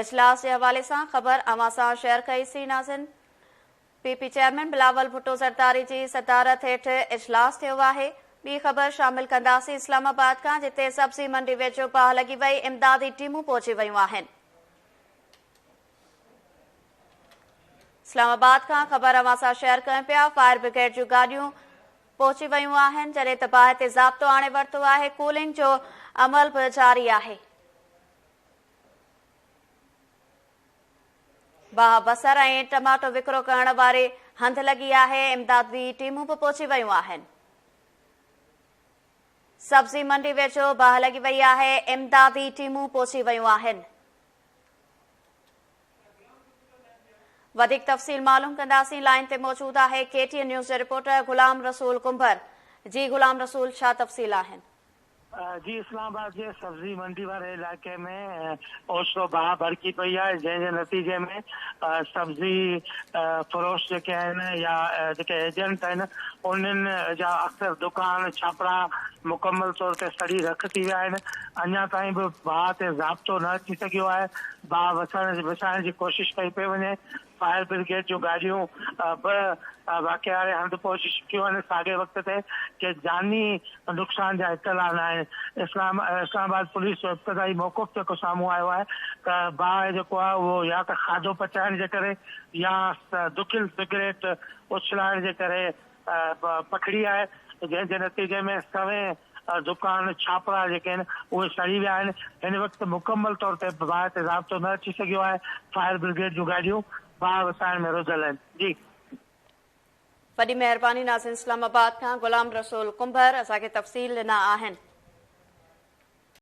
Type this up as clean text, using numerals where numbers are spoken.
اجلاس جي حوالي سان خبر اوهان سان شيئر ڪئي سين. ناظرين، P P chairman Bilawal Bhutto Zardari جي صدارت هيٺ اجلاس ٿيو آهي. ٻي خبر شامل ڪنداسين اسلام آباد کان، جتي سبزي منڊي ويجهو باهه لڳي وئي، امدادي ٽيمون پهچي ويون آهن. اسلام آباد کان خبر اوهان سان شيئر ڪيون پيا، فائر برگيڊ جون گاڏيون پهچي ويون آهن، جڏهن ته باهه تي ضابطو آڻي ورتو آهي، ڪولنگ جو عمل به جاري آهي. باهه بصر ۽ ٽماٽو وڪرو ڪرڻ واري هنڌ لڳي آهي، امدادي ٽيمون به پهچي ويون آهن. سبزي منڊي ويجهو باهه لڳي وئي آهي، امدادي ٽيمون پهچي ويون آهن. وڌيڪ تفصيل معلوم ڪنداسين، لائين تي موجود آهي ڪي ٽي اين نيوز جو رپورٽر غلام رسول ڪنڀر. جي غلام رسول ڇا تفصيل آهن؟ جي اسلام آباد جي سبزي منڊي واري علائقي ۾ اوچتو باهه ڀڙڪي پئي آهي جنهن جي نتيجي ۾ سبزي فروش جيڪي آهن يا جيڪي ايجنٽ آهن انهن جا اڪثر دڪان ڇاپڙا مڪمل طور تي سڙي رک ٿي ويا آهن اڃا تائين به باهه تي ضابطو نه اچي سگهيو آهي باهه وسائڻ وسائڻ جي ڪوشش ڪئي پئي وڃي فائر برگيڊ جون گاڏيون به واقعي واري هنڌ پهچي چڪيون آهن، ساڳئي وقت تي ڪي جاني نقصان جا اطلاع نه آهن. اسلام اسلام آباد پوليس جو ابتدائي موقف جيڪو سامهون آيو آهي ته باهه جيڪو آهي اهو يا ته کاڌو پچائڻ جي ڪري يا دکيل سگريٽ اڇلائڻ جي ڪري پکڙي آهي جنهن جي نتيجي ۾ سوين دڪان ڇاپرا جيڪي آهن اهي سڙي ويا آهن هن وقت مڪمل طور تي باهه تي ضابطو نه اچي سگهيو آهي فائر برگيڊ جون گاڏيون باهه وسائڻ ۾ رڌل آهن جي. وڏي مهرباني ناظرين اسلام آباد کان غلام رسول ڪنڀر اسان کي تفصيل ڏنا آهن.